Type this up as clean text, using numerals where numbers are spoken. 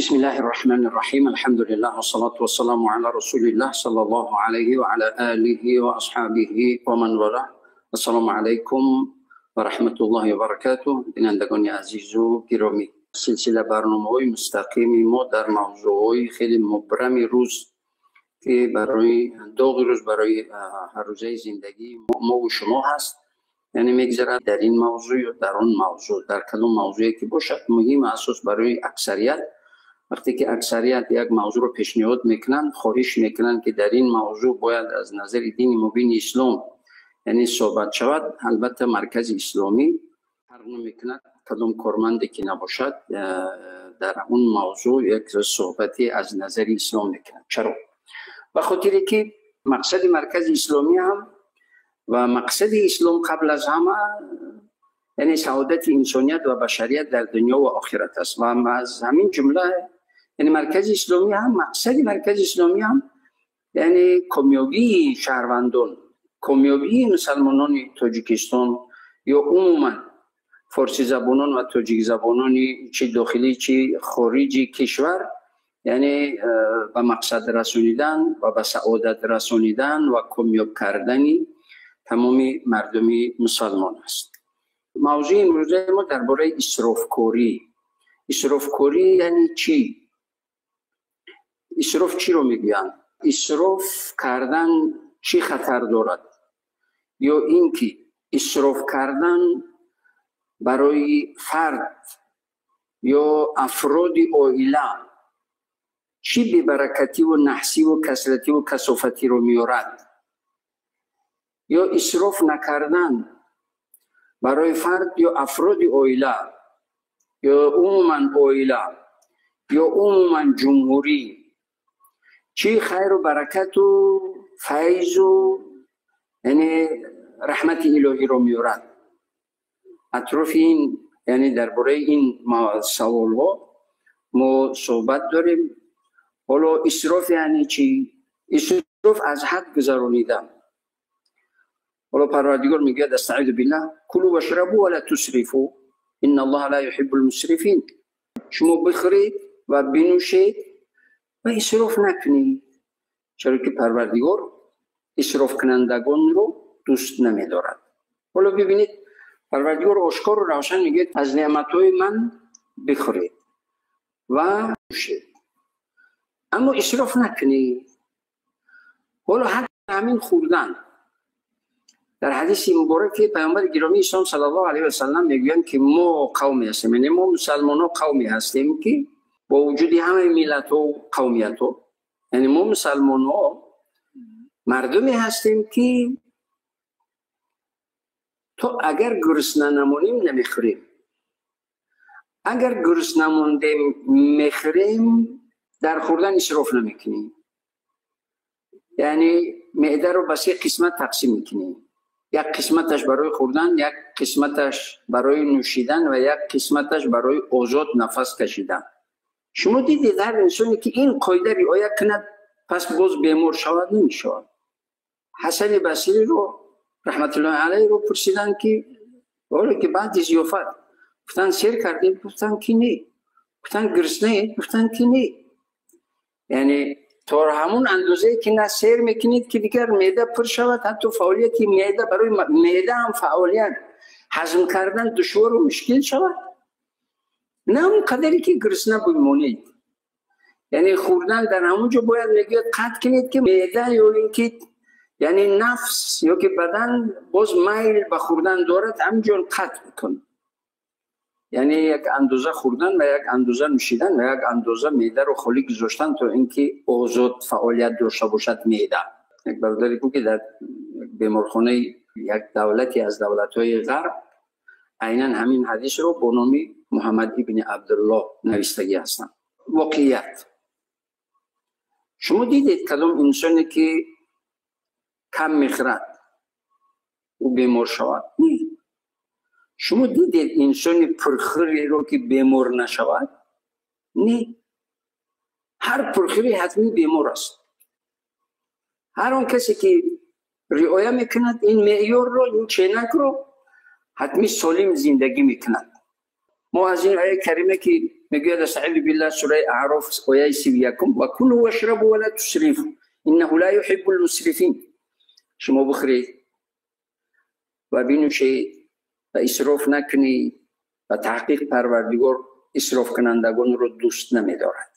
بسم الله الرحمن الرحيم. الحمد لله والصلاة والسلام على رسول الله صلى الله عليه وعلى آله وأصحابه ومن والاه. السلام عليكم ورحمة الله وبركاته. بینندگان عزیز و گرامی، سلسله برنامه‌های مستقیم ما در موضوعهای خیلی مبرم روز که برای داغ روز، برای هر روزه زندگی ما و شما هست، یعنی میگذرد در این موضوع یا در آن موضوع، در کدام موضوعی که باشد مهم اساس برای اکثریت. وقتی که اکثریت یک موضوع رو پیشنهاد میکنن، خواهش میکنن که در این موضوع باید از نظر دین مبین اسلام یعنی صحبت شود، البته مرکز اسلامی فرق نمیکند کدام کارمندی که نباشد در اون موضوع یک صحبتی از نظر اسلام میکنند. چرا؟ به خاطر که مقصد مرکز اسلامی هم و مقصد اسلام قبل از همه یعنی سعادت انسانیت و بشریت در دنیا و آخرت است و از همین جمله یعنی مرکز اسلامی هم، مقصد مرکز اسلامی هم یعنی کامیابی شهروندان، کامیابی مسلمانان تاجیکستان یا عموما فارسی زبانان و تاجیک زبانان چه داخلی چه خارجی کشور، یعنی به مقصد رسانیدن و به سعادت رسانیدن و کامیاب کردن تمام مردم مسلمان است. موضوع امروزه ما درباره اسرافکاری. اسرافکاری یعنی چی؟ اسراف چی رو میگویند؟ اسراف کردن چی خطر دارد؟ یا اینکه اسراف کردن برای فرد یا افراد عائله چی بی‌برکتی و نحسی و کسرتی و کثافتی رو میارد؟ یا اسراف نکردن برای فرد یا افراد عائله یا عموما عائله یا عموما جمهوری چی خیر و برکت و فیض و یعنی رحمت الهی رو میارد؟ اطراف این یعنی درباره این سوال ها ما صحبت داریم. حالا اسراف یعنی چی؟ اسراف از حد گذرانیدن. حالا پروردگار میگه استعیذ بالله کلوا واشربوا ولا تسرفوا ان الله لا يحب المسرفین. شما بخورید و بنوشید و اسراف نکنید، چرا که پروردگار اسراف کنندگان رو دوست نمیدارد. حالا ببینید پروردگار آشکار و روشن میگه از نعمتهای من بخورید و بنوشید، اما اسراف نکنید. حالا حتی همین خوردن، در حدیث مبارک پیامبر گرامی اسلام صلی الله علیه و سلم میگویند که ما قومی هستیم، یعنی ما مسلمان ها قومی هستیم که با وجود همه ملت و قومیت ها، یعنی ما مسلمان ها مردمی هستیم که تا اگر گرسنه نمانیم نمیخوریم، اگر گرسنه ماندیم میخوریم، در خوردن اسراف نمیکنیم. یعنی معده رو به سه قسمت تقسیم میکنیم، یک قسمتش برای خوردن، یک قسمتش برای نوشیدن و یک قسمتش برای آزاد نفس کشیدن. شما دیدید هر انسانی که این قاعده رعایت کند پس باز بیمار شود نمیشود. حسن بصری رو رحمت الله علیه رو پرسیدن که حالا که بعد ضیافت، گفتن سیر کردیم؟ گفتن که نه. گفتن گرسنه؟ گفتن که نه. یعنی تا همون اندازه که نه سیر میکنید که دیگر معده پر شود، حتی فعالیت معده برای معده هم فعالیت هضم کردن دشوار و مشکل شود، نه اون قدری که گرسنه بمونید. یعنی خوردن در همونجا باید میگوید قطع کنید که معده یا اینکه یعنی نفس یا که بدن باز میل به خوردن دارد، همینجور قطع بکن. یعنی یک اندازه خوردن و یک اندازه نوشیدن و یک اندازه معده رو خالی گذاشتن تا اینکه آزاد فعالیت داشته باشد معده. یک برادری بود که در بیمارخانه یک دولتی از دولت‌های غرب عینا همین حدیث رو به نام محمد ابن عبدالله نوشتگی هستند. واقعیت شما دیدید کدام انسانی که کم میخورد او بیمار شود؟ نه. شما دیدید انسان پرخوری رو که بیمار نشود؟ نه. هر پرخوری حتمی بیمار است. هر آن کسی که رعایت میکند این معیار رو، این چینک رو، حتمی سالم زندگی میکند. ما از این آیه کریمه که Мегӯяд: أستعيذ بالله, сураи Аъроф, ояи 31: وكلوا واشربوا ولا تسرفوا إنه لا يحب المسرفين. Шумо бихӯред ва бинӯшед ва исроф накунед, ва таҳқиқ Парвардигор исрофкунандагонро дӯст намедорад.